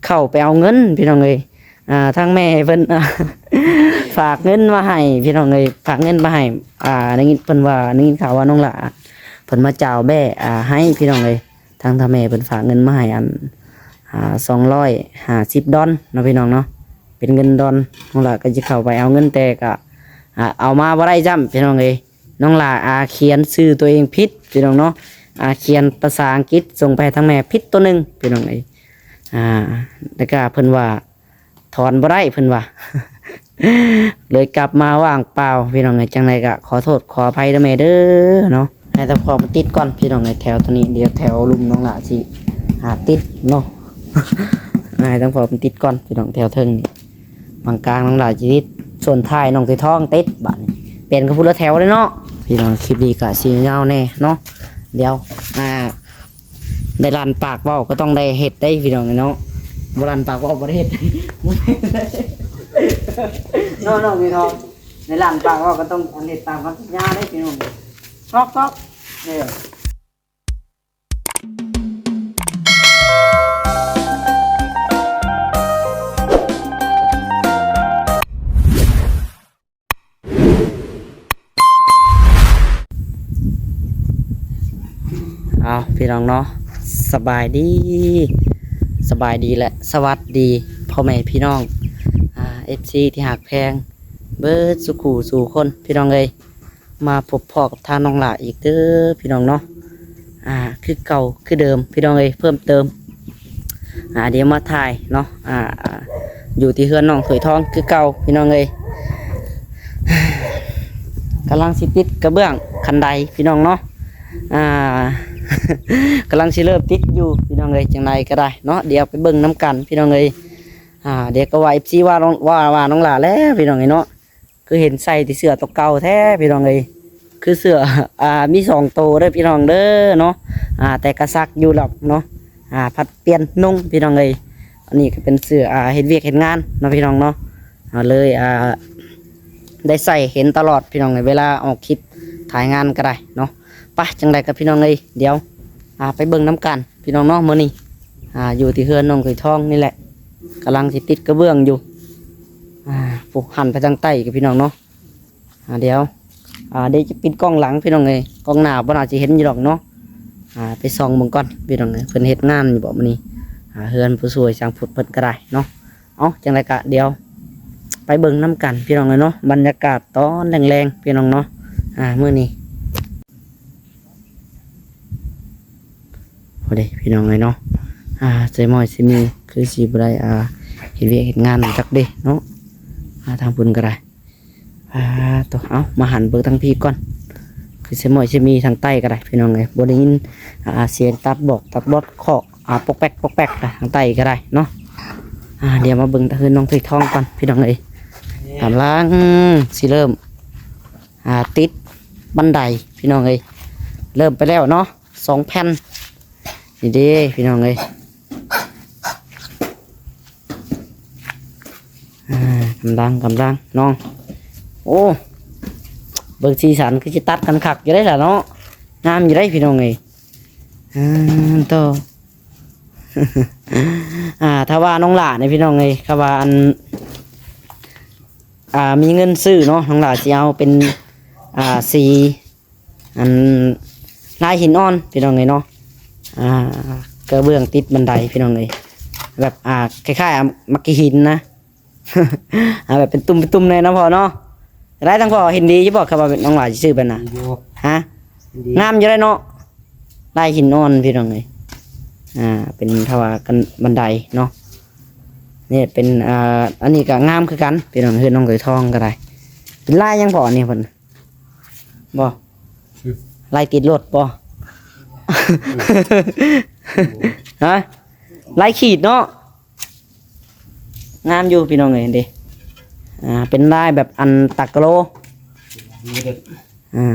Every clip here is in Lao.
ເຂົ້າໄປເອົາເງິນພີ່ນ້ອງເອີຍ. ອ່າ ທາງແມ່ເພິ່ນ ຝາກເງິນມາໃຫ້ພີ່ນ້ອງເອີຍ ຝາກເງິນມາໃຫ້. ອ່າ ໄດ້ຍິນເພິ່ນວ່າ ໄດ້ຍິນຂ່າວວ່ານ້ອງຫຼ້າເພິ່ນມາຈ່າວແບ້ ອ່າ ໃຫ້ພີ່ນ້ອງເອີຍ. ທາງ ທາງແມ່ເພິ່ນຝາກເງິນມາໃຫ້ ອັນ ອ່າ ສອງຮ້ອຍຫ້າສິບດອນເນາະພີ່ນ້ອງເນາະ ເປັນເງິນດອນ. ນ້ອງຫຼ້າກໍຈະເຂົ້າໄປເອົາເງິນ ແຕ່ກໍ ອ່າ ເອົາມາບໍ່ໄດ້ຊ້ຳພີ່ນ້ອງເອີຍ. ນ້ອງຫຼ້າ ອ່າ ຂຽນຊື່ຕົວເອງຜິດພີ່ນ້ອງເນາະ ອ່າ ຂຽນພາສາອັງກິດສົ່ງໄປໃຫ້ທາງແມ່ຜິດໂຕໜຶ່ງພີ່ນ້ອງເອີຍ. ອ່າ ແລ້ວກໍເພິ່ນວ່າ ຖອນບໍ່ໄດ້ເພິ່ນວ່າ ເລີຍກັບມາວ່າງເປົ່າພີ່ນ້ອງເອີຍ. ຈັ່ງໃດກໍຂໍໂທດຂໍອະໄພເດີແມ່ເດີເນາະ. ໃຫ້ທາງພໍ່ເພິ່ນຕິດກ່ອນພີ່ນ້ອງເອີຍ ແຖວຕົວນີ້ ດຽວແຖວລຸ່ມນ້ອງຫຼ້າຊິ ອ່າ ຕິດເນາະ. ໃຫ້ທາງພໍ່ເພິ່ນຕິດກ່ອນພີ່ນ້ອງ ແຖວເທິງນີ້ ບາງກາງນ້ອງຫຼ້າຊິຕິດ ສ່ວນທ້າຍນ້ອງເຕຍທອງຕິດ. ບາດນີ້ປ່ຽນກັບຜູ້ລະແຖວເລີຍເນາະພີ່ນ້ອງ. ຄລິບນີ້ກໍຊິຍາວແດ່ເນາະ ດຽວ ອ່າ ໄດ້ລ້ານປາກເວົ້າກໍຕ້ອງໄດ້ເຮັດໄດ໋ພີ່ນ້ອງເນາະ. ບໍ່ລ້ານປາກເວົ້າບໍ່ໄດ້ເຮັດ ເນາະ ນ້ອງເຕຍທອງ. ໄດ້ລ້ານປາກເວົ້າກໍຕ້ອງອັນເຮັດຕາມຄຳສັນຍາໄດ໋ພີ່ນ້ອງ. ຊອກໆ ເອີ. ເອົາ ພີ່ນ້ອງເນາະ ສະບາຍດີ ສະບາຍດີ ແລະ ສະຫວັດດີພໍ່ແມ່ພີ່ນ້ອງ ອ່າ ເອັຟຊີ ທີ່ຮັກແພງເບິດສູ່ຄູ່ສູ່ຄົນ ພີ່ນ້ອງເອີຍ. ມາພົບພໍ້ກັບທາງນ້ອງຫຼ້າອີກເດີພີ່ນ້ອງເນາະ ອ່າ ຄືເກົ່າຄືເດີມພີ່ນ້ອງເອີຍ. ເພີ່ມເຕີມ ອ່າ ດຽວມາຖ່າຍເນາະ ອ່າ ຢູ່ທີ່ເຮືອນນ້ອງຖ້ວຍທອງຄືເກົ່າພີ່ນ້ອງເອີຍ. ກຳລັງຊິຕິດກະເບື້ອງຂັ້ນໄດພີ່ນ້ອງເນາະ ອ່າ ກຳລັງຊິເລີ່ມຕິດຢູ່ພີ່ນ້ອງເອີຍ. ຈັ່ງໃດກໍໄດ້ເນາະ ດຽວໄປເບິ່ງນຳກັນພີ່ນ້ອງເອີຍ. ອ່າ ດຽວກໍວ່າ ເອັຟຊີ ວ່ານ້ອງ ວ່າ ວ່ານ້ອງຫຼ້າແລ້ວພີ່ນ້ອງເອີຍເນາະ. ຄືເຫັນໃສ່ແຕ່ເສື້ອໂຕເກົ່າແທ້ພີ່ນ້ອງເອີຍ ຄືເສື້ອ ອ່າ ມີສອງໂຕເດີພີ່ນ້ອງເດີເນາະ ອ່າ ແຕ່ກໍຊັກຢູ່ດອກເນາະ ອ່າ ຜັດປ່ຽນນຸ່ງພີ່ນ້ອງເອີຍ. ອັນນີ້ກໍເປັນເສື້ອ ອ່າ ເຮັດວຽກເຮັດງານເນາະພີ່ນ້ອງເນາະ ອ່າ ເລີຍ ອ່າ ໄດ້ໃສ່ເຫັນຕະຫຼອດພີ່ນ້ອງເອີຍ ເວລາອອກຄລິບຖ່າຍງານກໍໄດ້ເນາະ. ໄປ ຈັ່ງໃດກໍພີ່ນ້ອງເອີຍ ດຽວ ອ່າ ໄປເບິ່ງນຳກັນ ພີ່ນ້ອງເນາະ. ມື້ນີ້ ອ່າ ຢູ່ທີ່ເຮືອນນ້ອງຖ້ວຍທອງນີ້ແຫຼະ ກຳລັງຊິຕິດກະເບື້ອງຢູ່ ອ່າ ພຸ້ນ ຫັນໄປທາງໃຕ້ກັບພີ່ນ້ອງເນາະ. ອ່າ ດຽວ ອ່າ ດຽວຈະປິດກ້ອງຫຼັງພີ່ນ້ອງເອີຍ ກ້ອງໜ້າບໍ່ໜ້າຊິເຫັນຢູ່ດອກເນາະ. ອ່າ ໄປສ່ອງເບິ່ງກ່ອນພີ່ນ້ອງເອີຍ ເພິ່ນເຮັດງານຢູ່ບໍ່ມື້ນີ້ ອ່າ ເຮືອນຜູ້ຊ່ວຍຊ່າງພຸດເພິ່ນກໍໄດ້ເນາະ. ເອົາ ຈັ່ງໃດກະດຽວໄປເບິ່ງນຳກັນພີ່ນ້ອງເອີຍເນາະ ບັນຍາກາດຕອນແລງໆ ພີ່ນ້ອງເນາະ ອ່າ ມື້ນີ້. ໂອ້ເດ້ ພີ່ນ້ອງເອີຍເນາະ ອ່າ ເຊມອຍເຊມີຄືຊິບໍ່ໄດ້ ອ່າ ເຮັດວຽກເຮັດງານຈັກເດ້ເນາະ ອ່າ ທາງພຸ້ນກໍໄດ້. ອ່າ ໂຕ ເອົາ ມາຫັນເບິ່ງທາງພີ້ກ່ອນ ຄືເຊມອຍເຊມີທາງໃຕ້ກໍໄດ້ພີ່ນ້ອງເອີຍ ບໍ່ໄດ້ຍິນ ອ່າ ສຽງຕັດບອກຕັດບອດເຄາະ ອ່າ ປອກແປກປອກແປກນະ ທາງໃຕ້ກໍໄດ້ເນາະ. ອ່າ ດຽວມາເບິ່ງທາງເຮືອນນ້ອງຖ້ວຍທອງກ່ອນພີ່ນ້ອງເອີຍ ກຳລັງຊິເລີ່ມ ອ່າ ຕິດບັນໄດພີ່ນ້ອງເອີຍ ເລີ່ມໄປແລ້ວເນາະ ສອງແຜ່ນ ນີ້ເດ້ພີ່ນ້ອງເອີຍ ອ່າ ກຳລັງ ກຳລັງນ້ອງ. ໂອ້ ເບິ່ງສີສັນຄືຊິຕັດກັນຄັກຢູ່ເດ້ລະເນາະ ງາມຢູ່ເດ້ພີ່ນ້ອງເອີຍ. ອ່າ ໂຕ ອ່າ ຖ້າວ່ານ້ອງຫຼ້ານີ້ພີ່ນ້ອງເອີຍ ຖ້າວ່າອັນ ອ່າ ມີເງິນຊື້ເນາະ ນ້ອງຫຼ້າຊິເອົາເປັນ ອ່າ ສີ ອັນ ລາຍຫີນອ່ອນພີ່ນ້ອງເອີຍເນາະ ອ່າ ກະເບື້ອງຕິດບັນໄດພີ່ນ້ອງເອີຍ ແບບ ອ່າ ຄ້າຍໆ ໝາກຂີ້ຫີນນະ ອ່າ ແບບເປັນຕຸ່ມເປັນຕຸ່ມແດ່ເນາະພໍ່ເນາະ. ໄດ້ທາງພໍ່ເຫັນດີຢູ່ບໍ່ ຄັນວ່ານ້ອງຫຼ້າຊິຊື້ໄປນະ? ດີຢູ່ ຮະ? ເຫັນດີ ງາມຢູ່ໄດ໋ເນາະ ລາຍຫີນອ່ອນພີ່ນ້ອງເອີຍ ອ່າ ເປັນ ຖ້າວ່າກັນບັນໄດເນາະ ນີ້ເປັນ ອ່າ ອັນນີ້ກໍງາມຄືກັນພີ່ນ້ອງ ເຮືອນນ້ອງຖ້ວຍທອງກໍໄດ້ ເປັນລາຍຫຍັງພໍ່ນີ້ເພິ່ນ ບໍ່ ອືມ ລາຍຕິດລົດບໍ່ ອືມ ຮະ ລາຍຂີດເນາະ ງາມຢູ່ພີ່ນ້ອງເອີຍ ເຫັນເດ້ ອ່າ ເປັນລາຍແບບອັນຕາກະໂລ ນີ້ເດ້ ອ່າ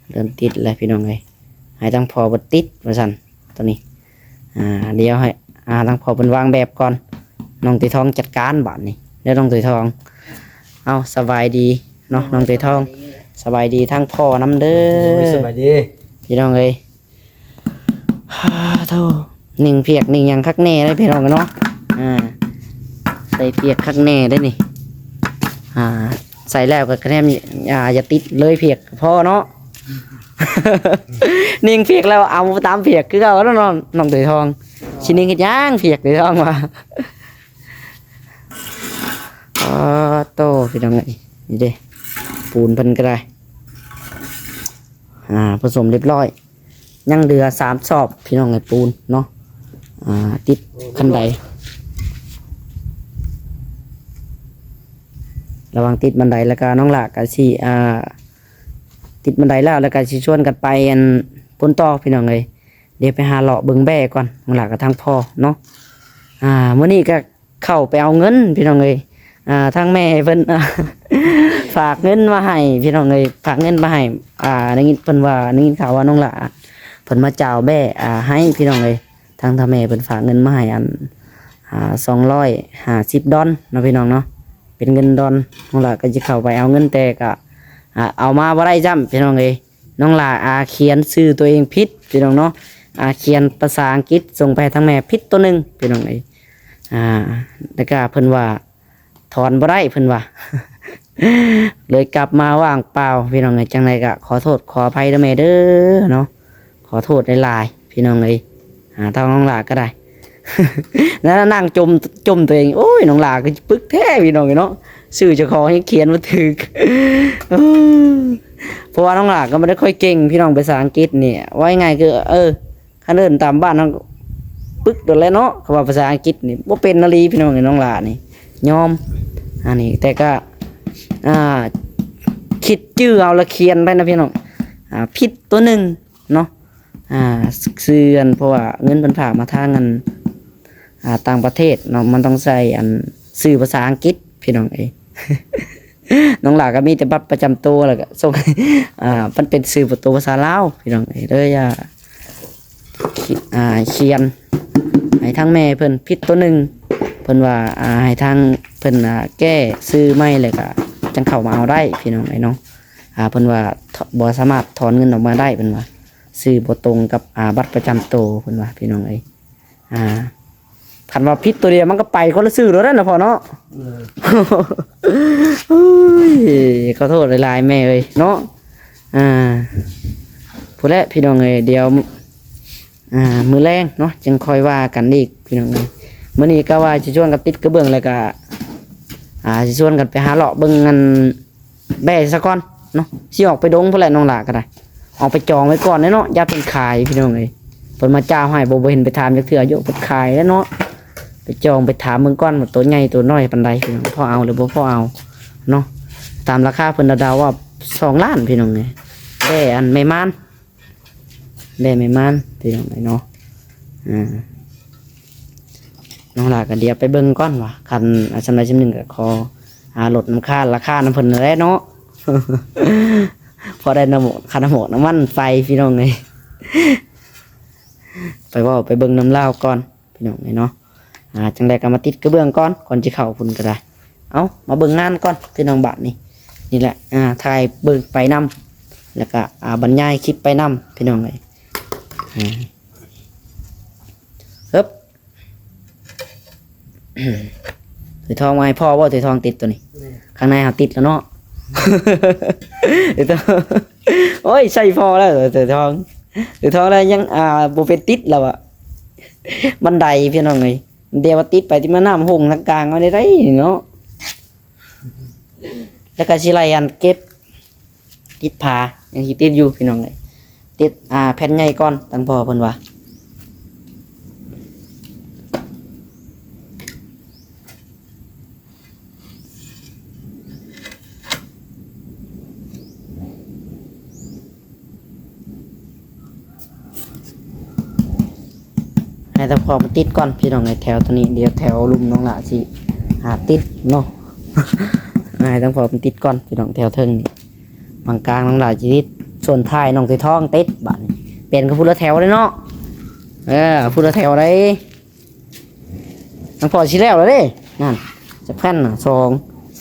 ເລີ່ມຕິດແລ້ວພີ່ນ້ອງເອີຍ ໃຫ້ທາງພໍ່ເພິ່ນຕິດວ່າຊັ້ນ ໂຕນີ້ ອ່າ ດຽວໃຫ້ ອ່າ ທາງພໍ່ເພິ່ນວາງແບບກ່ອນ ນ້ອງຖ້ວຍທອງຈັດການບາດນີ້ເດີ ນ້ອງຖ້ວຍທອງ. ເອົາ ສະບາຍດີເນາະ ນ້ອງຖ້ວຍທອງ ສະບາຍດີ ສະບາຍດີທາງພໍ່ນຳເດີ ໂອ້ຍ ສະບາຍດີ ພີ່ນ້ອງເອີຍ. ໂທ້ ໜິງພຽກໜິງຫຍັງຄັກແນ່ເດ້ພີ່ນ້ອງເນາະ. ອ່າ ໃສ່ພຽກຄັກແນ່ເດ້ນີ້. ອ່າ ໃສ່ແລ້ວກໍກະແນມ ອ່າ ຢ່າຕິດເລີຍພຽກພໍເນາະ. ໜິງພຽກແລ້ວເອົາຕາມພຽກຄືເກົ່າເນາະ ນ້ອງເຕຍທອງ. ຊິໜິງເຮັດຫຍັງພຽກເຕຍທອງວ່າ. ອໍ ໂຕ ພີ່ນ້ອງເອີຍ ນີ້ເດ້ ປູນເພິ່ນກໍໄດ້ ອ່າ ປະສົມຮຽບຮ້ອຍ. ຍັງເຫຼືອສາມຊອບພີ່ນ້ອງເອີຍ ປູນເນາະ. ອ່າ ຕິດຄັນໄດ ລະຫວ່າງຕິດບັນໄດ ແລ້ວກະນ້ອງຫຼ້າກະຊິ ອ່າ ຕິດບັນໄດແລ້ວ ແລ້ວກະຊິຊວນກັນໄປອັນພຸ້ນຕໍ່ພີ່ນ້ອງເອີຍ. ດຽວໄປຫາເລາະເບິ່ງແບ້ກ່ອນ ນ້ອງຫຼ້າກັບທາງພໍ່ເນາະ. ອ່າ ມື້ນີ້ກະເຂົ້າໄປເອົາເງິນພີ່ນ້ອງເອີຍ. ອ່າ ທາງແມ່ເພິ່ນ ຝາກເງິນມາໃຫ້ພີ່ນ້ອງເອີຍ ຝາກເງິນມາໃຫ້. ອ່າ ໄດ້ຍິນເພິ່ນວ່າ ໄດ້ຍິນຂ່າວວ່ານ້ອງຫຼ້າເພິ່ນມາຈ່າຍແບ້ ອ່າ ໃຫ້ພີ່ນ້ອງເອີຍ. ທາງ ທາງແມ່ເພິ່ນຝາກເງິນມາໃຫ້ອັນ ອ່າ ສອງຮ້ອຍຫ້າສິບດອນເນາະພີ່ນ້ອງເນາະ ເປັນເງິນດອນ. ນ້ອງຫຼ້າກໍຊິເຂົ້າໄປເອົາເງິນ ແຕ່ກໍ ອ່າ ເອົາມາບໍ່ໄດ້ຊ້ຳພີ່ນ້ອງເອີຍ. ນ້ອງຫຼ້າ ອ່າ ຂຽນຊື່ຕົວເອງຜິດພີ່ນ້ອງເນາະ. ອ່າ ຂຽນພາສາອັງກິດສົ່ງໄປໃຫ້ທາງແມ່ຜິດໂຕໜຶ່ງພີ່ນ້ອງເອີຍ. ອ່າ ແລ້ວກໍເພິ່ນວ່າຖອນບໍ່ໄດ້ເພິ່ນວ່າ ເລີຍກັບມາວ່າງເປົ່າພີ່ນ້ອງເອີຍ. ຈັ່ງໃດກໍຂໍໂທດຂໍອະໄພເດີແມ່ເດີເນາະ ຂໍໂທດຫຼາຍໆ ພີ່ນ້ອງເອີຍ. ອ່າ ທາງນ້ອງຫຼ້າກໍໄດ້ ນັ້ນນາງຈົ່ມ ຈົ່ມຕົວເອງ. ໂອ້ຍ ນ້ອງຫຼ້າຄືປຶກແທ້ພີ່ນ້ອງເອີຍເນາະ ຊື່ເຈົ້າຂອງຍັງຂຽນບໍ່ຖືກ. ເອີ ເພາະວ່ານ້ອງຫຼ້າກໍບໍ່ໄດ້ຄ່ອຍເກັ່ງພີ່ນ້ອງ ພາສາອັງກິດນີ້. ເວົ້າງ່າຍໆຄື ເອີ ຄັນເອີ້ນຕາມບ້ານເຮົາປຶກໂດດແລ້ວເນາະ. ຄຳວ່າພາສາອັງກິດນີ້ບໍ່ເປັນອີ່ຫຼີພີ່ນ້ອງເອີຍ ນ້ອງຫຼ້ານີ້ຍອມ. ອັນນີ້ແຕ່ກໍ ອ່າ ຄິດຈື່ເອົາລະຂຽນໄປນະພີ່ນ້ອງ. ອ່າ ຜິດໂຕໜຶ່ງ ເນາະ. ອ່າ ຊື່ອັນ ເພາະວ່າເງິນເພິ່ນຝາກມາທາງອັນ ອ່າ ຕ່າງປະເທດເນາະ ມັນຕ້ອງໃຊ້ອັນ ຊື່ພາສາອັງກິດພີ່ນ້ອງເອີຍ. ນ້ອງຫຼ້າກໍມີແຕ່ບັດປະຈຳໂຕ ແລ້ວກໍສົ່ງ ອ່າ ມັນເປັນຊື່ໂຕພາສາລາວພີ່ນ້ອງເອີຍ. ເລີຍ ອ່າ ຂ- ອ່າ ຂຽນໃຫ້ທາງແມ່ເພິ່ນຜິດໂຕໜຶ່ງ ເພິ່ນວ່າ ອ່າ ໃຫ້ທາງເພິ່ນ ອ່າ ແກ້ຊື່ໃໝ່ ແລ້ວກໍຈັ່ງເຂົ້າມາເອົາໄດ້ພີ່ນ້ອງເອີຍເນາະ. ອ່າ ເພິ່ນວ່າ ບໍ່ສາມາດຖອນເງິນອອກມາໄດ້ ເພິ່ນວ່າ ຊື່ບໍ່ຕົງກັບ ອ່າ ບັດປະຈຳໂຕ ເພິ່ນວ່າ ພີ່ນ້ອງເອີຍ. ອ່າ ຄັນວ່າຜິດຕົວດຽວ ມັນກໍໄປຄົນລະຊື່ໂລດນະພໍ່ເນາະ. ເອີ ໂອ້ຍ ຂໍໂທດຫຼາຍໆແມ່ເອີຍເນາະ. ອ່າ ພຸ້ນແຫຼະພີ່ນ້ອງເອີຍ ດຽວ ອ່າ ມື້ແລງເນາະ ຈຶ່ງຄ່ອຍວ່າກັນອີກພີ່ນ້ອງເອີຍ. ມື້ນີ້ກະວ່າຊິຊວນກັນຕິດກະເບື້ອງ ແລ້ວກະ ອ່າ ຊິຊວນກັນໄປຫາເລາະເບິ່ງອັນ ແບ້ສາກ່ອນເນາະ. ຊິອອກໄປດົງພຸ້ນແຫຼະ ນ້ອງຫຼ້າກໍໄດ້ ອອກໄປຈອງໄວ້ກ່ອນເນາະ ຢ້ານເພິ່ນຂາຍພີ່ນ້ອງເອີຍ. ເພິ່ນມາຈ້າວໃຫ້ ບໍ່ ບໍ່ເຫັນໄປຖາມຈັກເທື່ອຢູ່ ເພິ່ນຂາຍແລ້ວເນາະ. ໄປຈອງໄປຖາມເບິ່ງກ່ອນວ່າໂຕໃຫຍ່ໂຕນ້ອຍປານໃດພີ່ນ້ອງ ພໍເອົາຫຼືບໍ່ພໍເອົາເນາະ. ຕາມລາຄາເພິ່ນເດົາໆວ່າສອງລ້ານພີ່ນ້ອງເອີຍ ແບ້ອັນແມ່ມ່ານ ແບ້ແມ່ມ່ານພີ່ນ້ອງເອີຍເນາະ. ອ່າ ນ້ອງຫຼ້າກໍດຽວໄປເບິ່ງກ່ອນວ່າ ຄັນ ອ່າ ສ່ຳໃດສ່ຳໜຶ່ງກໍຂໍ ອ່າ ລົດນຳຄ່າ ລາຄານຳເພິ່ນແຫຼະເນາະ ພໍໄດ້ນຳ ຄ່ານ້ຳມັນໄຟພີ່ນ້ອງເອີຍ. ໄປເວົ້າໄປເບິ່ງນຳລາວກ່ອນ ພີ່ນ້ອງເອີຍເນາະ. ອ່າ ຈັ່ງໃດກໍມາຕິດກະເບື້ອງກ່ອນ ກ່ອນຊິເຂົ້າພຸ້ນກໍໄດ້. ເອົາ ມາເບິ່ງງານກ່ອນພີ່ນ້ອງ ບາດນີ້ ນີ້ແຫຼະ ອ່າ ຖ່າຍເບິ່ງໄປນຳ ແລ້ວກໍ ອ່າ ບັນຍາຍຄລິບໄປນຳພີ່ນ້ອງເອີຍ. ອ່າ ເອີບ ຖືທອງມາໃຫ້ພໍ່ບໍ່? ຖືທອງຕິດຕົວນີ້ ແມ່ນ ຂ້າງໃນເຮົາຕິດແລ້ວເນາະ. ຖືທອງ ໂອ້ຍ ໃສ່ພໍ່ແລ້ວ ຖືທອງ ຖືທອງແລ້ວຍັງ ອ່າ ບໍ່ເປັນຕິດແລ້ວອະ. ບັນໄດພີ່ນ້ອງເອີຍ ແຕ່ວ່າຕິດໄປຕິດມາ ນ້ຳຫົ່ງທາງກາງເອົາໄດ້ໄດ໋ເນາະ. ແລ້ວກໍຊິໄລ່ອັນເກັບ ຕິດຝາ ຍັງຊິຕິດຢູ່ພີ່ນ້ອງເອີຍ. ຕິດ ອ່າ ແຜ່ນໃຫຍ່ກ່ອນ ທາງພໍ່ເພິ່ນວ່າ. ໃຫ້ທາງພໍ່ມັນຕິດກ່ອນພີ່ນ້ອງເອີຍ ແຖວຕົວນີ້ ດຽວແຖວລຸ່ມນ້ອງຫຼ້າຊິຫາຕິດເນາະ. ໃຫ້ທາງພໍ່ມັນຕິດກ່ອນພີ່ນ້ອງ ແຖວເທິງນີ້ ບາງກາງນ້ອງຫຼ້າຊິຕິດ ສ່ວນທ້າຍນ້ອງເສືອທອງຕິດ. ບາດນີ້ປ່ຽນກັບຜູ້ລະແຖວເດ້ເນາະ. ເອີ ຜູ້ລະແຖວໄດ໋. ທາງພໍ່ຊິແລ້ວແລ້ວເດ້ ນັ້ນ ຈັກແຜ່ນນະ ສອງ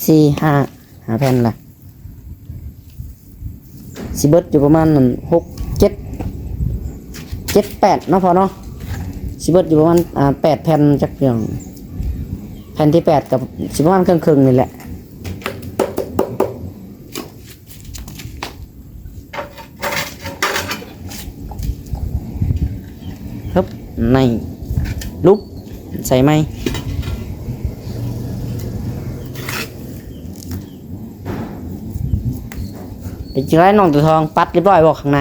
ສີ່ ຫ້າ ຫ້າແຜ່ນລະ ຊິເບິດຢູ່ປະມານນັ້ນ ຫົກ ເຈັດ ເຈັດ ແປດເນາະພໍ່ເນາະ. ຊິເບິດຢູ່ປະມານ ອ່າ ແປດແຜ່ນຈັກ ພີ່ນ້ອງ. ແຜ່ນທີແປດກໍຊິປະມານເຄິ່ງໆນີ້ແຫຼະ. ຮຶບ ນີ້ ຫຼຸບ ໃສ່ໃໝ່. ເປັນຈັ່ງໃດນ້ອງຕົວທອງ ປັດຮຽບຮ້ອຍບໍ່ຂ້າງໃນ?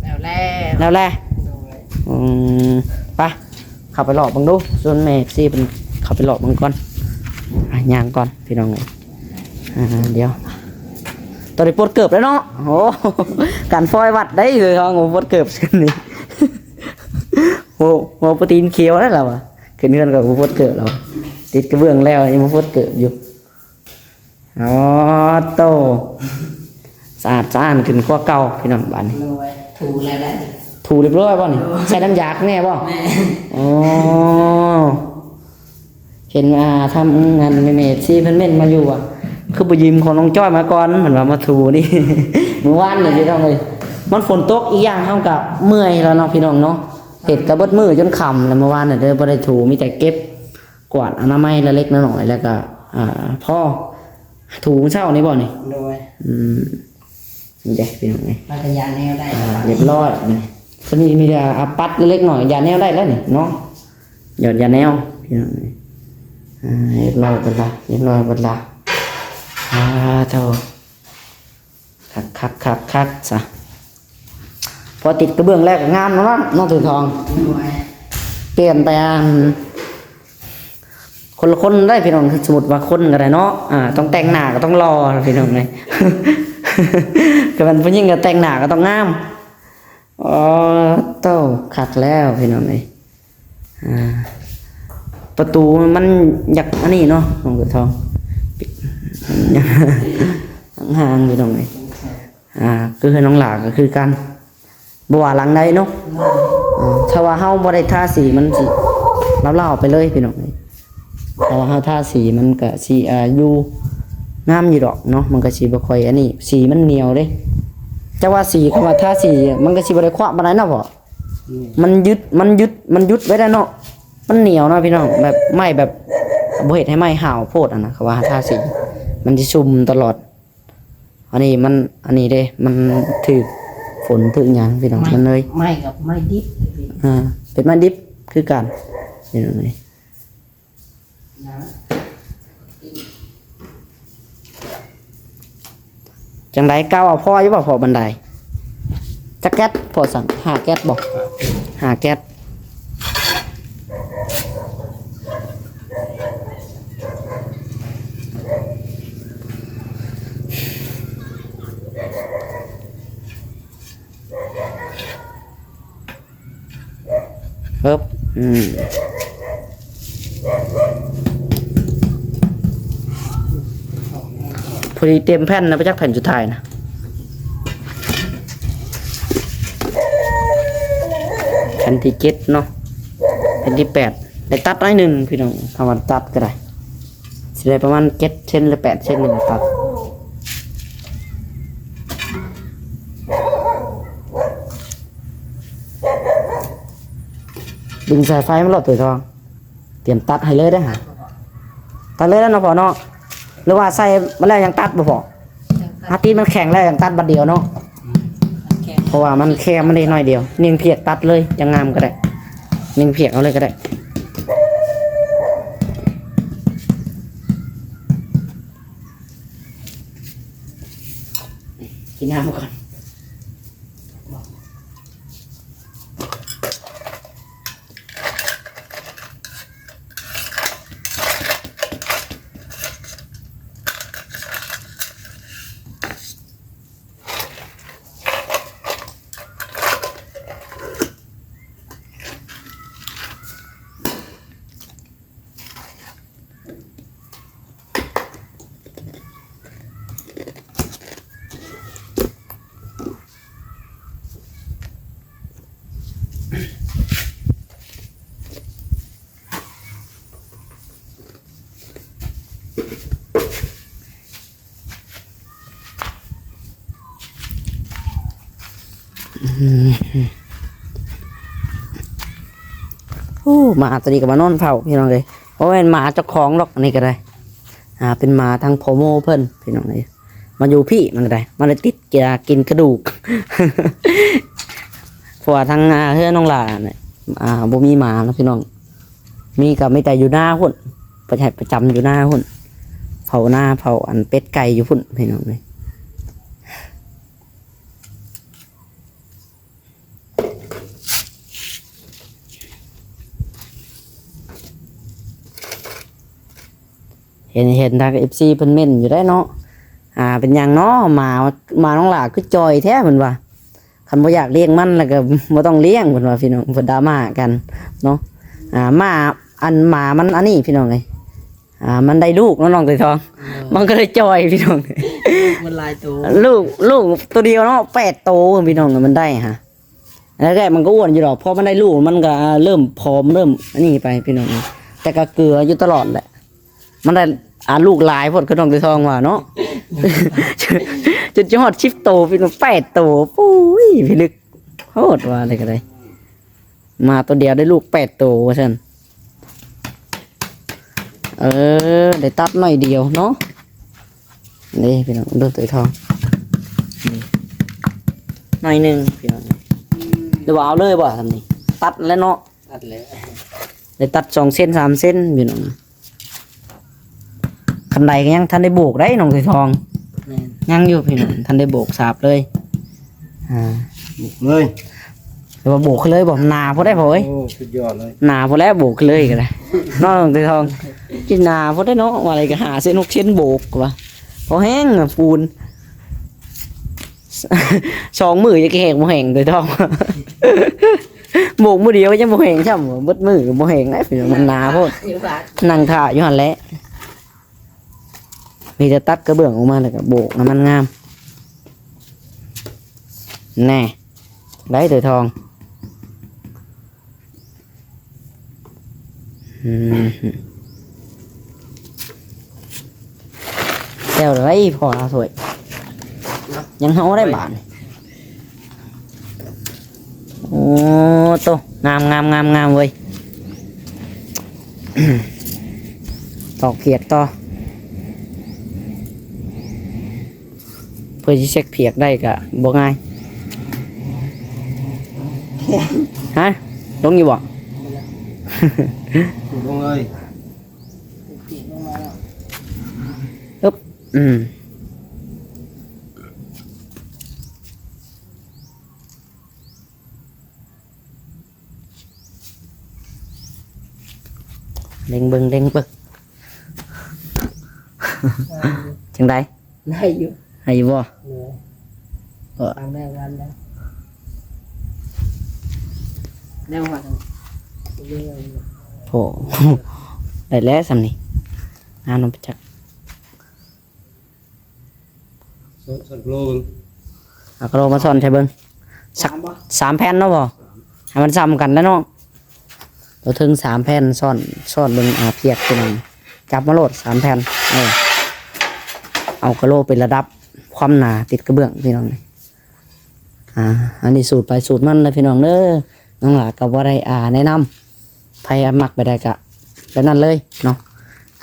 ແລ້ວແລ້ວ ແລ້ວແລ້ວ. ໂດຍ ອືມ ໄປ ເຂົ້າໄປເລາະເບິ່ງດູ ຊວນແມ່ເອັຟຊີເພິ່ນເຂົ້າໄປເລາະເບິ່ງກ່ອນ. ອ່ະ ຍ່າງກ່ອນພີ່ນ້ອງເອີຍ. ອ່າ ດຽວ ຕອນນີ້ປົດເກີບແລ້ວເນາະ. ໂອ້ ການຟອຍວັດໄດ້ເລີຍ ເຮົາບໍ່ປົດເກີບຊຶ້ນນີ້. ໂອ້ ຫົວໂປຣຕີນຂຽວແລ້ວລະວ່າ ຂຶ້ນເຮືອນກໍບໍ່ປົດເກີບແລ້ວ ຕິດກະເບື້ອງແລ້ວຍັງບໍ່ປົດເກີບຢູ່. ອໍ ໂຕ ສະອາດສະອ້ານຂຶ້ນກວ່າເກົ່າພີ່ນ້ອງບາດນີ້. ໂດຍ ຖູແລ້ວໄດ໋. ຖູຮຽບຮ້ອຍບໍ່ນີ້? ໂດຍ ໃສ່ນ້ຳຢາແນ່ບໍ່? ແມ່ນ. ອໍ ເຫັນວ່າທາງງານແມ່ເອັຟຊີເພິ່ນເມັ້ນມາຢູ່ວ່າ ຄືບໍ່ຢືມຂອງນ້ອງຈ້ອຍມາກ່ອນ ເພິ່ນວ່າມາຖູນີ້ ມື້ວານນີ້ພີ່ນ້ອງເອີຍ. ມັນຝົນຕົກ ອີກຢ່າງເຮົາກໍເມື່ອຍແລ້ວເນາະພີ່ນ້ອງເນາະ ເຮັດກໍເບິດມື້ຈົນຄ່ຳແລ້ວ ມື້ວານນີ້ເດີ ບໍ່ໄດ້ຖູ ມີແຕ່ເກັບ ກວາດອະນາໄມເລັກໆນ້ອຍໆ ແລ້ວກໍ ອ່າ ພໍຖູມື້ເຊົ້ານີ້ບໍ່ນີ້? ໂດຍ ອືມ ນີ້ເດ້ພີ່ນ້ອງເອີຍ ມັນກໍຢາແນວໄດ້ ອ່າ ຮຽບຮ້ອຍນີ້. ສ່ວນນີ້ມີແຕ່ ອ່າ ປັດເລັກໆນ້ອຍໆ ຢາແນວໄດ້ແລ້ວນີ້ເນາະ ຢອດຢາແນວພີ່ນ້ອງເອີຍ. ອ່າ ຮຽບຮ້ອຍເບິດລະ ຮຽບຮ້ອຍເບິດລະ. ອ່າ ໂທ້ ຄັກໆໆໆ ຊະ ພໍຕິດກະເບື້ອງແລ້ວກໍງາມເນາະ ນ້ອງເສືອທອງ. ໂດຍ ປ່ຽນໄປອັນ ຄົນລະຄົນໄດ໋ພີ່ນ້ອງ. ສົມມຸດວ່າຄົນກໍໄດ້ເນາະ ອ່າ ຕ້ອງແຕ່ງໜ້າກໍຕ້ອງຫຼໍ່ພີ່ນ້ອງເອີຍ. ກໍແມ່ນຜູ້ຍິງກໍແຕ່ງໜ້າກໍຕ້ອງງາມ. ອໍ ໂທ້ ຄັກແລ້ວພີ່ນ້ອງເອີຍ. ອ່າ ປະຕູມັນຢາກອັນນີ້ເນາະ ນ້ອງເສືອທອງ ຫ່າງໆ ພີ່ນ້ອງເອີຍ. ອ່າ ຄືເຮືອນນ້ອງຫຼ້າກໍຄືກັນ ບໍ່ວ່າຫຼັງໃດເນາະ. ອ່າ ຖ້າວ່າເຮົາບໍ່ໄດ້ທາສີ ມັນຊິລາວໆໄປເລີຍພີ່ນ້ອງເອີຍ. ຖ້າວ່າເຮົາທາສີ ມັນກໍຊິ ອ່າ ຢູ່ງາມຢູ່ດອກເນາະ ມັນກໍຊິບໍ່ຄ່ອຍອັນນີ້. ສີມັນໜຽວເດ້ ຈັກວ່າສີ ຄຳວ່າທາສີ ມັນກໍຊິບໍ່ໄດ້ຄວາມປານໃດເນາະພໍ່. ອືມ ມັນຍຶດ ມັນຍຶດ ມັນຢຸດໄວ້ໄດ້ເນາະ ມັນໜຽວເນາະພີ່ນ້ອງ. ແບບໄມ້ ແບບບໍ່ເຮັດໃຫ້ໄມ້ຫ້າວໂພດຫັ້ນນະ ເຂົາວ່າທາສີ ມັນຊິຊຸ່ມຕະຫຼອດ. ອັນນີ້ມັນ ອັນນີ້ເດ້ ມັນຖືກຝົນຖືກຫຍັງພີ່ນ້ອງ ໄມ້ ມັນເລີຍ ໄມ້ກັບໄມ້ດິບ. ອ່າ ເປັນໄມ້ດິບຄືກັນ ເປັນແບບນີ້. ຈັ່ງໃດ ກ້າວເອົາພໍຢູ່ບໍ່ ພໍບັນໄດ? ຈັກແກັດພໍສັ່ງ? ຫ້າແກັດບໍ່? ຫ້າແກັດ. ເອີບ ອືມ ພໍດີເຕັມແຜ່ນນະ ໄປຈັກແຜ່ນສຸດທ້າຍນະ ແຜ່ນທີເຈັດເນາະ ແຜ່ນທີແປດ ໄດ້ຕັດໜ້ອຍໜຶ່ງພີ່ນ້ອງ ຖ້າວ່າຕັດກໍໄດ້ ຊິໄດ້ປະມານເຈັດເຊັນ ຫຼື ແປດເຊັນນີ້ແຫຼະ ຕັດ. ດຶງສາຍໄຟມາໂລດ ໂຕທອງ ຕຽມຕັດໃຫ້ເລີຍເດີ້ ຕັດເລີຍແລ້ວເນາະພໍ່ເນາະ ຫຼືວ່າໃສ່ມາແລ້ວຍັງຕັດບໍ່ພໍ່? ຫາຕີນມັນແຂງແລ້ວຍັງຕັດບັດດຽວເນາະ ອືມ ມັນແຂງ ເພາະວ່າມັນແຄມມັນໄດ້ໜ້ອຍດຽວ ຍິງພຽກຕັດເລີຍ ຍັງງາມກໍໄດ້ ຍິງພຽກເອົາເລີຍກໍໄດ້. ກິນນ້ຳກ່ອນ. ອືມ ໂອ້ ໝາຕົວນີ້ກໍມານອນເຝົ້າພີ່ນ້ອງເອີຍ. ບໍ່ແມ່ນໝາເຈົ້າຂອງດອກ ອັນນີ້ກໍໄດ້ ອ່າ ເປັນໝາທາງພໍ່ໂມເພິ່ນພີ່ນ້ອງເອີຍ. ມາຢູ່ພີ້ມັນກໍໄດ້ ມາໄດ້ຕິດກິນກະດູກ ເພາະວ່າທາງ ອ່າ ເຮືອນນ້ອງຫຼ້ານີ້ ອ່າ ບໍ່ມີໝາເນາະພີ່ນ້ອງ. ມີກໍມີແຕ່ຢູ່ນາພຸ້ນ ປະຈຳ ປະຈຳຢູ່ນາພຸ້ນ ເຝົ້ານາ ເຝົ້າອັນເປັດໄກ່ຢູ່ພຸ້ນພີ່ນ້ອງເອີຍ. ເຫັນ ເຫັນທາງເອັຟຊີເພິ່ນເມັ້ນຢູ່ໄດ໋ເນາະ ອ່າ ເປັນຫຍັງເນາະ ໝາ ໝານ້ອງຫຼ້າຄືຈ່ອຍແທ້ ເພິ່ນວ່າ. ຄັນບໍ່ຢາກລ້ຽງມັນແລ້ວກໍບໍ່ຕ້ອງລ້ຽງ ເພິ່ນວ່າພີ່ນ້ອງ ເພິ່ນດຣາມາກັນເນາະ. ອ່າ ໝາ ອັນ ໝາມັນອັນນີ້ພີ່ນ້ອງເອີຍ ອ່າ ມັນໄດ້ລູກເນາະ ນ້ອງເຕຍທອງ ເອີ ມັນກໍເລີຍຈ່ອຍພີ່ນ້ອງ. ມັນຫຼາຍໂຕ ລູກ ລູກໂຕດຽວເນາະ ແປດໂຕພີ່ນ້ອງ ມັນໄດ້ຫະ. ແລກໆມັນກໍອ້ວນຢູ່ດອກ ພໍມັນໄດ້ລູກມັນກໍເລີ່ມຜອມ ເລີ່ມອັນນີ້ໄປພີ່ນ້ອງ ແຕ່ກໍເກືອຢູ່ຕະຫຼອດແຫຼະ. ມັນໄດ້ ອ່າ ລູກຫຼາຍໂພດ ຄືນ້ອງເຕຍທອງວ່າເນາະ ຈົນຈະຮອດສິບໂຕ ພີ່ນ້ອງ ແປດໂຕ. ໂອ້ຍ ພິລຶກໂພດ ວ່າໄດ້ກໍໄດ້ ໝາໂຕດຽວໄດ້ລູກແປດໂຕວ່າຊັ້ນ. ເອີ ໄດ້ຕັດໜ້ອຍດຽວເນາະ ນີ້ພີ່ນ້ອງ ເບິ່ງໂຕທອງ ນີ້ໜ້ອຍໜຶ່ງພີ່ນ້ອງ. ຫຼືວ່າເອົາເລີຍບໍ່ ສ່ຳນີ້ ຕັດແລ້ວເນາະ ຕັດແລ້ວ ໄດ້ຕັດສອງເຊັນສາມເຊັນພີ່ນ້ອງ. ຄັນໄດກໍຍັງທັນໄດ້ໂບກໄດ໋ ນ້ອງໂຕທອງ ແມ່ນ ຍັງຢູ່ພີ່ນ້ອງ ທັນໄດ້ໂບກສາບເລີຍ. ອ່າ ໂບກເລີຍ ຫຼືວ່າໂບກເລີຍບໍ່ ໜາໂພດໄດ໋ພໍ່ເອີຍ. ໂອ້ ສຸດຍອດເລີຍ ໜາໂພດແລ້ວ ໂບກເລີຍກໍໄດ້ເນາະ ນ້ອງໂຕທອງ. ຊິໜາໂພດໄດ໋ເນາະ ວ່າໄດກໍຫ້າເຊັນຫົກເຊັນໂບກວ່າ ພໍແຮງ ປູນ ສອງມື້ຈະແຮງບໍ່ແຮງໂຕທອງ. ໂບກມື້ດຽວຍັງບໍ່ແຮງຊ້ຳ ເບິດມື້ກໍບໍ່ແຮງໄດ໋ ມັນໜາໂພດ. ນັ່ງຖ້າຢູ່ຫັ້ນແຫຼະ ມີແຕ່ຕັດກະເບື້ອງອອກມາ ແລ້ວກໍໂບກໃຫ້ມັນງາມ. ແນ່ ໄດ້ໂຕທອງ. ອືມ ແລ້ວໄດ້ພໍລະຖ້ວຍ ຍັງເຮົາໄດ້ບາດນີ້. ໂອ້ໂຕ ງາມໆໆໆເວີຍ ຕອກພຽກຕໍ່. ເພື່ອຊິເຊັກພຽກໄດ້ກະບໍ່ງ່າຍ. ຮະ ລົງຢູ່ບໍ່? ລົງເລີຍ ອຶບ ອືມ. ເລັງເບິ່ງ ເລັງເບິ່ງ ຈັ່ງໃດ? ໄດ້ຢູ່ ໄດ້ຢູ່ບໍ່? ເອີ ເອີ ຟັງໄດ້ ຟັງໄດ້ ແນວວ່າ ໂອ້ ໄດ້ແລ້ວສ່ຳນີ້ ງາມນຳປະຈັກ. ຊ້ອນ ຊ້ອນໂກລເບິ່ງ ເອົາໂກລມາຊ້ອນໃສ່ເບິ່ງ ສັກສາມແຜ່ນເນາະພໍ່ ໃຫ້ມັນສ່ຳກັນແຫຼະເນາະ ໂຕເທິງສາມແຜ່ນ ຊ້ອນ ຊ້ອນເບິ່ງ ອ່າ ພຽກພີ່ນ້ອງ ຈັບມາໂລດສາມແຜ່ນ ເອີ ເອົາໂກລເປັນລະດັບຄວາມໜາຕິດກະເບື້ອງພີ່ນ້ອງ. ອ່າ ອັນນີ້ສູດໃຜສູດມັນເດີພີ່ນ້ອງເດີ ນ້ອງຫຼ້າກໍບໍ່ໄດ້ ອ່າ ແນະນຳ ໃຜມັກແບບໃດກໍແບບນັ້ນເລີຍເນາະ.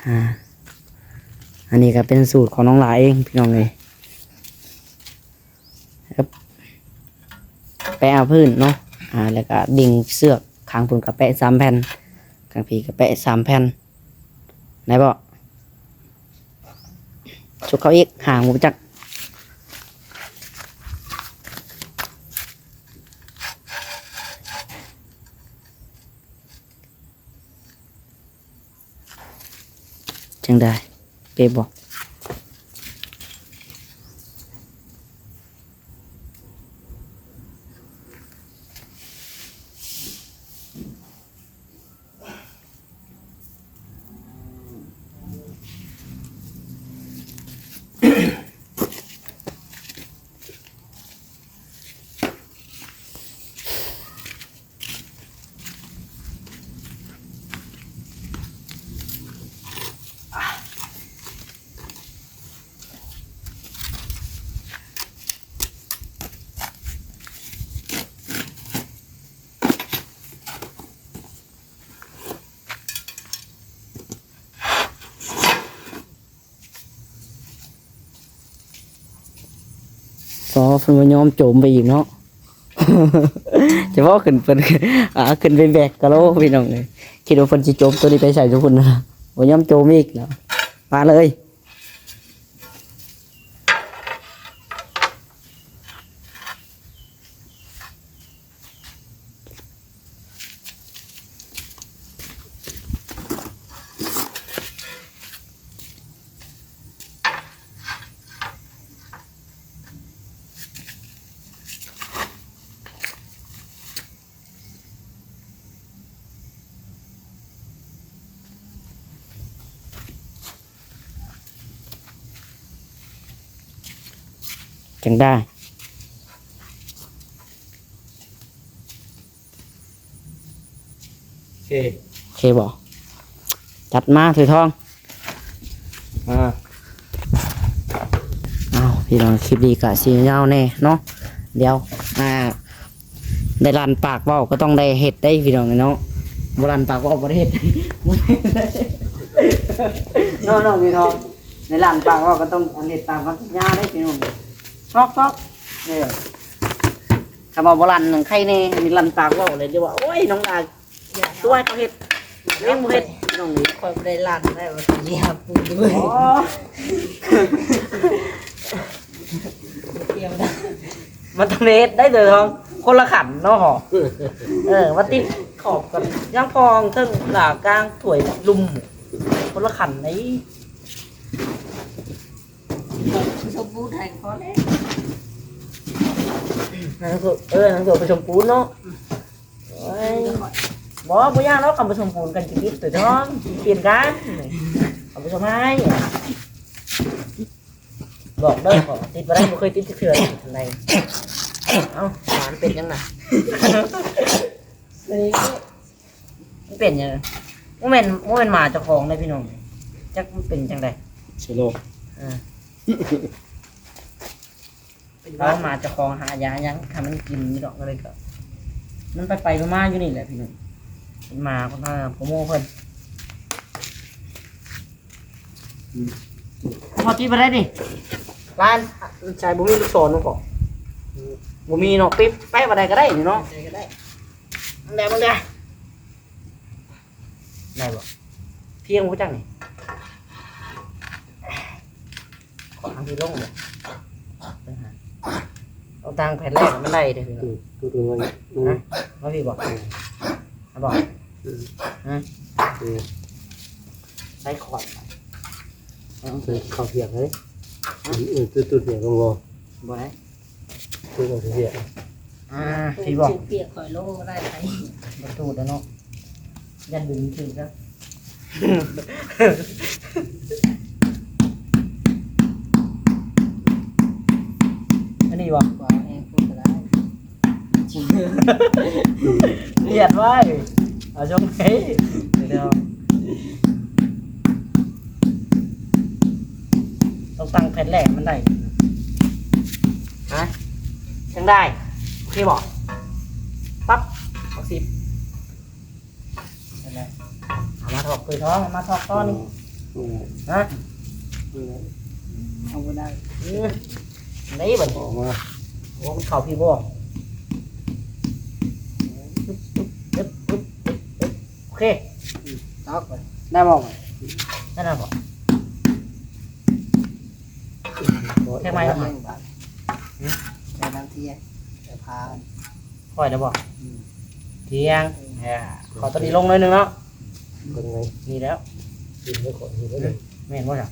ອ່າ ອັນນີ້ກໍເປັນສູດຂອງນ້ອງຫຼ້າເອງພີ່ນ້ອງເອີຍ ແປະເອົາພື້ນເນາະ ອ່າ ແລ້ວກໍດຶງເຊືອກ ຂ້າງພຸ້ນກໍແປະສາມແຜ່ນ ຂ້າງພີ້ກໍແປະສາມແຜ່ນ ໄດ້ບໍ່? ຊຸກເຂົ້າອີກ ຫ່າງບໍ່ຈັກ ຈັ່ງໃດ ເປະບໍ່? ໂຕ ເພິ່ນບໍ່ຍອມໂຈມໄປອີກເນາະ. ຈະເວົ້າຂຶ້ນເພິ່ນ ອ່າ ຂຶ້ນໄປແບກກະໂຫຼພີ່ນ້ອງເອີຍ. ຄິດວ່າເພິ່ນຊິໂຈມໂຕນີ້ໄປໃສ່ທຸກຄົນນະ ບໍ່ຍອມໂຈມອີກເນາະ. ມາເລີຍ. ຈັ່ງໄດ້. ໂອເຄ ໂອເຄບໍ່? ຈັດມາ ຖອຍທອງ. ອ່າ ອ້າວ ພີ່ນ້ອງ ຄລິບນີ້ກະຊິຍາວແດ່ເນາະ. ດຽວ ອ່າ ໄດ້ລັ່ນປາກເວົ້າກໍຕ້ອງໄດ້ເຮັດໄດ໋ພີ່ນ້ອງເນາະ. ບໍ່ລັ່ນປາກເວົ້າບໍ່ໄດ້ເຮັດເນາະ ນ້ອງພີ່ນ້ອງ. ໄດ້ລັ່ນປາກເວົ້າກໍຕ້ອງອັນເຮັດຕາມຄຳສັນຍາໄດ໋ພີ່ນ້ອງ. ຊອກໆ ເອີ ຄຳວ່າບໍ່ລັ່ນນັ້ນໄຄແນ່ ມີລັ່ນປາກເວົ້າແລ້ວຈະວ່າ ໂອ້ຍ ນ້ອງອາຍ ຕົວໃຫ້ເຂົາເຮັດ ເອງບໍ່ເຮັດ ນ້ອງນີ້. ຂ້ອຍບໍ່ໄດ້ລັ່ນໄດ້ວ່າຊິຫາປູ. ໂອ້ ມັນຕ້ອງໄດ້ເຮັດໄດ້ເດີ ຄົນລະຂັ້ນເນາະ. ເອີ ມາຕິດຂອບກັນ ຍັງພອງເທິງຫຼ້າກາງຖ້ວຍລຸ່ມ ຄົນລະຂັ້ນໄດ໋. ສົມບູນໃຫ້ພໍແລ້ວ ນາງໂສດ ເອີ ນາງໂສດໄປສົມບູນເນາະ. ໂອ້ຍ ບໍ່ ບໍ່ຍາກດອກ ຄັນບໍ່ສົມບູນກັນຊິຕິດຕົວຈອມ ຊິປ່ຽນກັນ ຄັນບໍ່ສົມໃຫ້. ບອກເດີ ຂໍຕິດບໍ່ໄດ້ ບໍ່ເຄີຍຕິດຈັກເທື່ອທາງໃດ. ເອົ້າ ໝາມັນເປັນຫຍັງນະ? ມັນເປັນຫຍັງ? ບໍ່ແມ່ນ ບໍ່ແມ່ນໝາເຈົ້າຂອງເດ້ພີ່ນ້ອງ ຈັກມັນເປັນຈັ່ງໃດ. ເຊື້ອໂລກ. ເອີ ເອົາໝາເຈົ້າຂອງຫາຢາຫຍັງໃຫ້ມັນກິນນີ້ດອກ. ກໍເລີຍກໍ ມັນໄປໆມາໆຢູ່ນີ້ແຫຼະພີ່ນ້ອງ ເປັນໝາຂອງທາງໂປຣໂມເພິ່ນ. ອືມ ພໍຕິດບໍ່ໄດ້ນີ້ ຫຼານໃສ່ ບໍ່ມີລູກສອນນຳບໍ່? ອືມ ບໍ່ມີເນາະ. ປິດ ແປະບໍ່ໄດ້ກໍໄດ້ນີ້ເນາະ ໄດ້ກໍໄດ້. ເບິ່ງແດ່ ເບິ່ງແດ່ ໄດ້ບໍ່? ພຽງບໍ່ຈັກນີ້ ຂອງທີ່ລົງບໍ່? ເບິ່ງຫາ ເອົາຕັ້ງແຜ່ນແລກມັນໄດ້ເດ້. ອືມ ຕົວ ຕົວ ຮະ? ມາພີ້ບໍ່? ອືມ ເອົາບໍ່? ອືມ ຮະ? ເອີ ໃສ່ຂອດ ເອົາ ເຂົ້າພຽງເລີຍ. ຮະ? ອືມ ອືມ ຕຸດໆ ພຽງລົງບໍ່? ບໍ່ໄດ້. ຄືວ່າຊິເຮັດ ອ່າ ຊິບອກ ເປີດເປີດຂ້ອຍລົງບໍ່ໄດ້ໄດ໋ ບໍ່ຕູດແລ້ວເນາະ ຢ້ານດຶງຖືກແລ້ວ. ອັນນີ້ບໍ່? ບໍ່ ແຮງໂພດກໍໄດ້. ຫຽດໄວ້ ເອົາຊົງໃຫ້ ດຽວ ຕ້ອງຕັ້ງແຜ່ນແລກມັນໄດ້. ຮະ? ຈັ່ງໃດ? ໂອເຄບໍ່? ປັບ ເອົາສິບ ເຫັນໄດ? ເອົາມາຖອກເປີດທ້ອງ ເອົາມາຖອກຕໍ່ນີ້. ອືມ ຮະ? ອືມ ເອົາບໍ່ໄດ້. ເອີ ໄດ້ບັດນີ້ ອອກມາ. ໂອ້ ມັນເຂົ້າພີ້ບໍ່? ໂອເຄ ອືມ ຕອກໄປ ໄດ້ບໍ່? ໄດ້ແລ້ວບໍ່? ແທກໄມ້ ຫຶ ໄດ້ນຳເທຍ ໄດ້ພາ ຄ່ອຍແລ້ວບໍ່? ອືມ ທຽງ ເອີ ຂໍຕົວນີ້ລົງໜ້ອຍໜຶ່ງເນາະ. ເບິ່ງໄງ ນີ້ແລ້ວ ກິນໄວ້ກ່ອນ ກິນໄວ້ກ່ອນ. ແມ່ນບໍ່ລະ?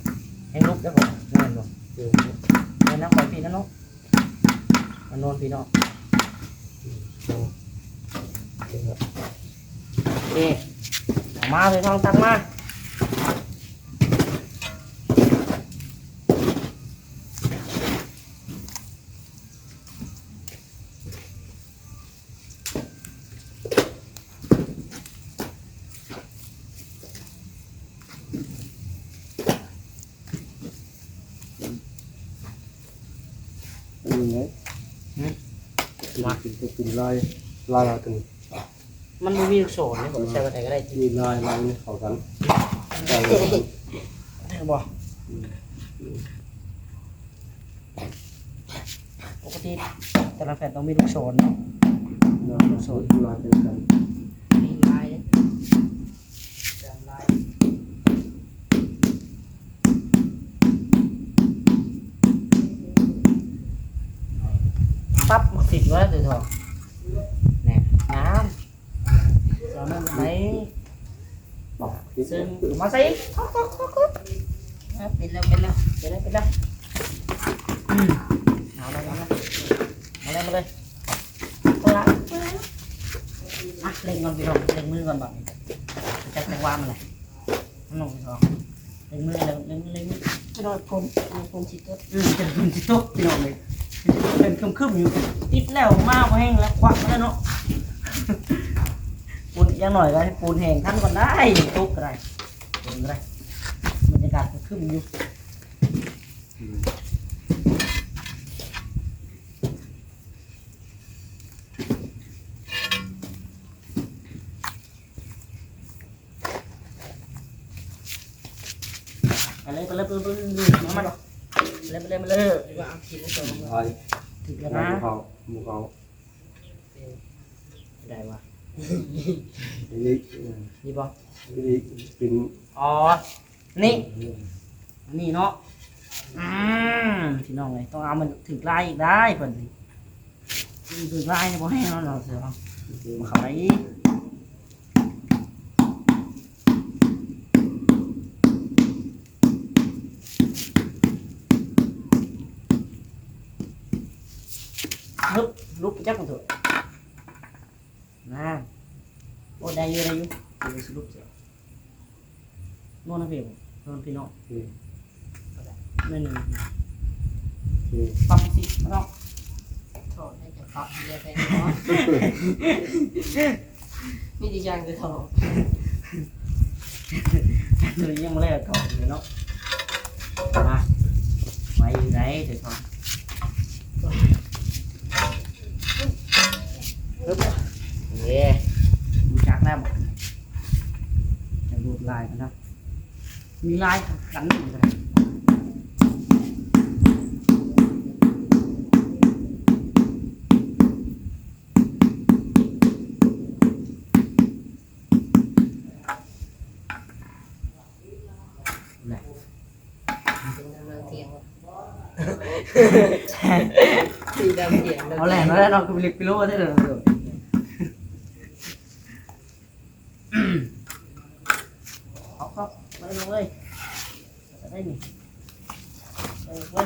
ແຮງລຸກໄດ້ບໍ່? ແມ່ນບໍ່? ເອີ ແມ່ນນຳຂ້ອຍພີ້ນະເນາະ. ມານອນພີ່ນ້ອງ ເອີ ເອົາມາເລີຍ ທອງ ຕັກມາ. ອັນນີ້ໄງ ຫຶ ມາ ກິນ ກິນລາຍ ລາຍ ລາຍຕົວນີ້ ມັນບໍ່ມີລູກສອນເດ້ ບໍ່ໃສ່ວ່າໃດກໍໄດ້ຕິ ມີລາຍ ລາຍນີ້ເຂົ້າກັນ ໄດ້ບໍ່? ອືມ ອືມ ໂອ້ ປົກກະຕິແຕ່ລະແຜ່ນຕ້ອງມີລູກສອນເນາະ ເນາະ ລູກສອນ ລາຍເປັນກັນ ມີລາຍເດ້ ເປັນລາຍ ປັບມັກສິດໄວ້ເດີເທາະ ແນ່ ງາມ ສອນນັ້ນໄປ ເຊິ່ງມາໃສ່ ເປັນແລ້ວ ເປັນແລ້ວ ເປັນແລ້ວ ເປັນແລ້ວ ອືມ ເອົາລະ ເອົາລະ ມາເລີຍ ເອົາລະ ມາເລັ່ງກ່ອນພີ່ນ້ອງ ເລັ່ງມືກ່ອນບາດນີ້ ຈັກຈັງຫວະມັນແຫຼະ ໜຶ່ງ ສອງ ເລັ່ງມື ເລັ່ງມື ເລັ່ງມື ເຈົ້ານ້ອຍຝົນ ຝົນຊິຕົກ ອືມ ຝົນຊິຕົກ ພີ່ນ້ອງເອີຍ ເປັນຄຶ້ມໆຢູ່ ຕິດແລ້ວ ມາບໍ່ແຮງແລ້ວ ຄວັກມາແລ້ວເນາະ ປູນ ຢ່າງໜ້ອຍກໍໃຫ້ປູນແຫ້ງທັນກ່ອນໄດ້ ຕົກກໍໄດ້ ຝົນກໍໄດ້ ບັນຍາກາດຄຶ້ມຢູ່ ອືມ. ໄປເລີຍ ໄປເລີຍ ໄປເລີຍ ມາ ມາ ມາ ເລີຍ ມາເລີຍ ມາເລີຍ ວ່າເອົາກິນແລ້ວ ໄປ ຖືກແລ້ວນະ ໝູ່ເຂົາ ໝູ່ເຂົາ ເອີ ໄດ້ວະ ນີ້ ເອີ ນີ້ບໍ່ ນີ້ເປັນ ອໍ ນີ້ ເອີ ອັນນີ້ເນາະ ອືມ ພີ່ນ້ອງເອີຍ ຕ້ອງເອົາມັນຖືກລາຍອີກໄດ້ເພິ່ນນີ້ ຖືກລາຍນີ້ບໍ່ແຮງເນາະ ເສືອ ເຂົ້າໄດ້ອີກ ຮຶບ ຫຼຸບໄປຈັກມັນເຖາະ ນາ ໂອ້ ໄດ້ຢູ່ ໄດ້ຢູ່ ເອົາໄປສະຫຼຸບເສຍ ນວນນະພີ່ ນວນພີ່ນ້ອງ ອືມ ໜ້ອຍໜຶ່ງ ອືມ ປັບຊິເນາະ ຖອດໃຫ້ຈະປັບເດີແຟນເນາະ ມີແຕ່ຢ່າງຄືຖອດ ໂຕນີ້ຍັງບໍ່ໄດ້ຖອດເລີຍເນາະ ມາ ໄວຢູ່ໃດ ເດີຖອດ. ເອີ ຮູ້ຈັກແລ້ວ ຈະຫຼວດລາຍກັນນະ ມີລາຍກັນອີກແລ້ວ ແຫຼະ ເປັນກຳລັງຖຽງ ສີດຳຖຽງ ເອົາແຫຼະ ເອົາແຫຼະເນາະ ຄືເລັກກິໂລແທ້ເດີ ເອົາເຂົ້າໄປເລີຍ ໄດ້ນີ້ ເອີ ເອີ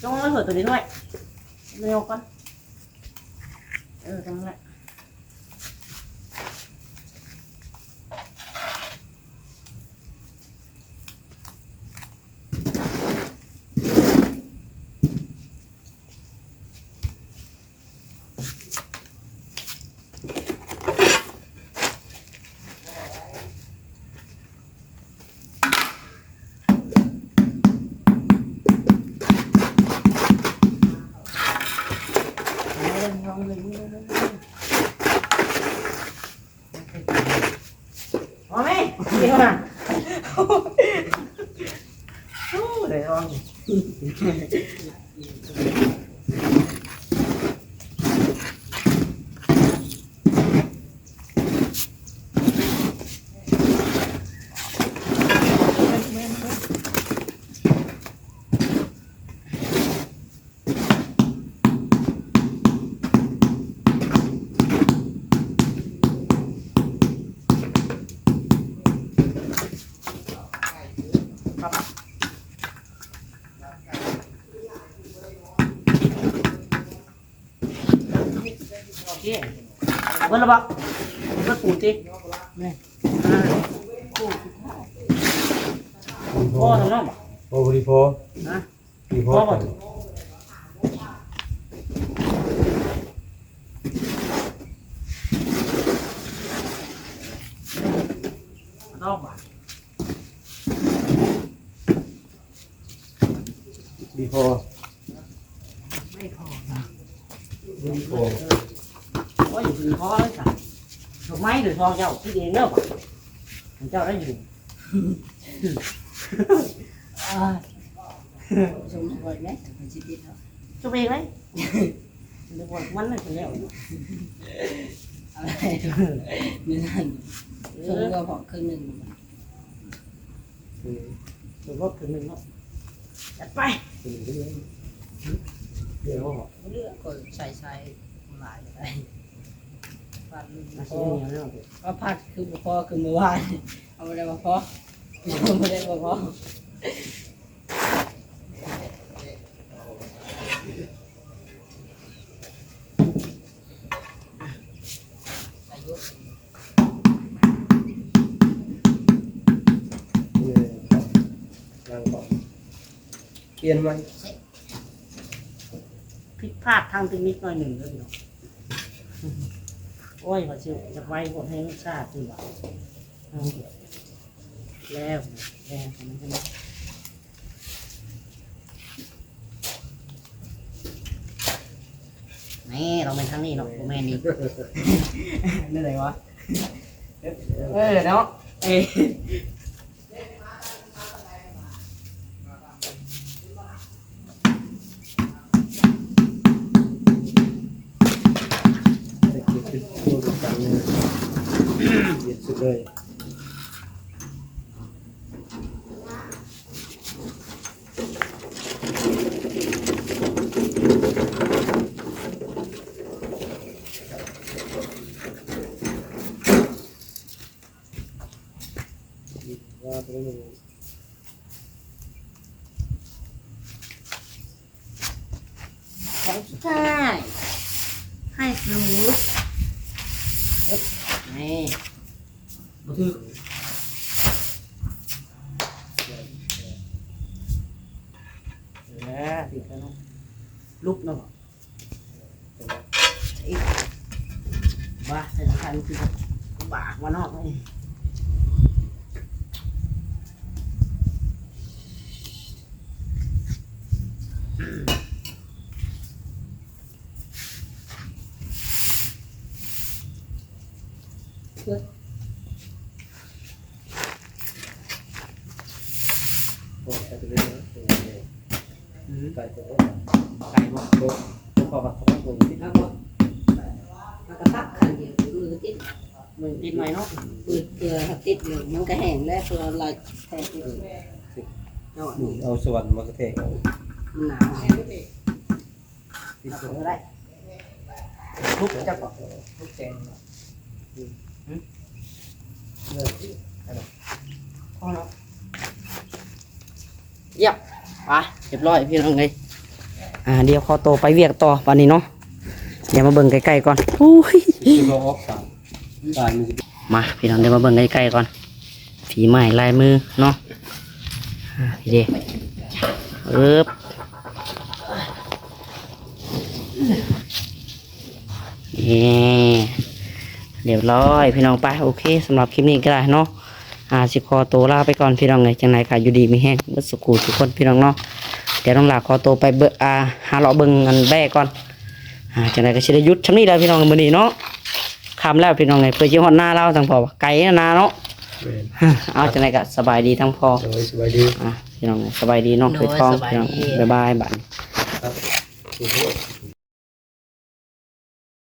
ຕ້ອງເອົາເຖິງຕົວນີ້ດ້ວຍ ເອົາອອກກ່ອນ ເອີ ຈັ່ງນັ້ນແຫຼະ. ເອົາແມ່ ເອົາແມ່ ໂອ້ ໄດ້ລອງ. ໂອເຄ ເບິດແລ້ວບໍ່? ເບິດປູນຕິ? ນີ້ ອ່າ ພໍສຳເນາະ ພໍ ພໍດີພໍ ຮະ? ດີພໍ ພໍບໍ່? ດີພໍ ບໍ່ພໍ ໂອ້ຍ ດີພໍເລີຍຈ້ະ. ດອກໄມ້ຫຼືທອງເຈົ້າຄິດເອງເດີ ເຈົ້າໄດ້ຢູ່. ອ່າ ຊົມເອົາໄວ້ແມ່ ເພິ່ນຊິຕິດເນາະ ຊົມເອງໄດ້ ບໍ່ມັນນັ້ນແລ້ວເນາະ ເອົາໄວ້ ມື້ນັ້ນ ເອີ ຊົມເອົາເພາະເຄິ່ງໜຶ່ງ ເອີ ສົມມຸດຄືໜຶ່ງເນາະ ຈັດໄປ ເຫຼືອກໍໃສ່ ໃສ່ຫຼາຍກໍໄດ້ ພັດໜຶ່ງບໍ່ພໍ ມາພັດຄືບໍ່ພໍຄືມື້ວານ ເອົາບໍ່ໄດ້ບໍ່ພໍ ເອົາບໍ່ໄດ້ບໍ່ພໍ. ປ່ຽນໃໝ່ ຜິດພາດທາງເຕັກນິກໜ້ອຍໜຶ່ງເດີພີ່ນ້ອງ ໂອ້ຍ ວ່າຊິຢາກໄວໂພດ ແຮງຊາດ ຄືວ່າ ແລ້ວ ແລ້ວ ນີ້ ຕ້ອງແມ່ນທາງນີ້ເນາະ ບໍ່ແມ່ນນີ້ ແນວໃດວະ ເອີ ເນາະ ເອີ. ຄັ້ງສຸດທ້າຍ ໃຫ້ຮູ້ ນີ້ ບໍ່ຖືກ ເອີ ຖືກແລ້ວເນາະ ຫຼຸບເນາະ. ບ້າ ໃສ່ສຳຄັນຄືບ້າມານອກນີ້ ໂອ້ ໄປໄປເລີຍເນາະ ໄກບໍ່? ໄກບໍ່? ບໍ່ ບໍ່ ບໍ່ ບໍ່ຕິດ ມັນກໍຕັດຄັ້ງດຽວ ມືກໍຕິດ ມືຕິດໃໝ່ເນາະ ມືເທື່ອຕິດຢູ່ ມັນກໍແຫ້ງແລ້ວ ເພື່ອໄລ່ແທກ ເອີ ເອົາ ເອົາສະຫວັນມາກະແທກ ມັນໜາວ. ຕິດຕົວໄດ້ ທຸບຈັກບໍ່? ທຸບແຈງ ອືມ ເລີຍ ພໍແລ້ວ ຮຽບ ໄປ ຮຽບຮ້ອຍພີ່ນ້ອງເອີຍ ອ່າ ດຽວຂໍໂຕໄປວຽກຕໍ່ບາດນີ້ເນາະ ດຽວມາເບິ່ງໃກ້ໆກ່ອນ ໂອ້ຍ ມາພີ່ນ້ອງ ດຽວມາເບິ່ງໃກ້ໆກ່ອນ ຝີໄມ້ລາຍມືເນາະ ອ່າ ນີ້ເດ້ ເອີບ ນີ້ ຮຽບຮ້ອຍພີ່ນ້ອງ ໄປ ໂອເຄ ສຳລັບຄລິບນີ້ກໍໄດ້ເນາະ ອ່າ ຊິຂໍໂຕລາໄປກ່ອນພີ່ນ້ອງເອີຍ ຈັ່ງໃດກໍຢູ່ດີມີແຮງເບິດສູ່ຄູ່ສູ່ຄົນພີ່ນ້ອງເນາະ ດຽວນ້ອງຫຼ້າຂໍໂຕໄປເບິ່ງ ອ່າ ຫາເລາະເບິ່ງອັນແບ້ກ່ອນ ອ່າ ຈັ່ງໃດກໍຊິໄດ້ຢຸດຊ່ຳນີ້ແຫຼະພີ່ນ້ອງ ມື້ນີ້ເນາະ ຄ່ຳແລ້ວພີ່ນ້ອງເອີຍ ເພື່ອຊິຮອດນາລາວທາງພໍ່ ໄກນາເນາະ ແມ່ນ ເອົາ ຈັ່ງໃດກໍສະບາຍດີທາງພໍ່ ໂດຍ ສະບາຍດີ ອ່າ ພີ່ນ້ອງເອີຍ ສະບາຍດີເນາະ ໂດຍ ເຄີຍທອງ ສະບາຍດີ ພີ່ນ້ອງ ບາຍບາຍ ບາດນີ້ ຄັບ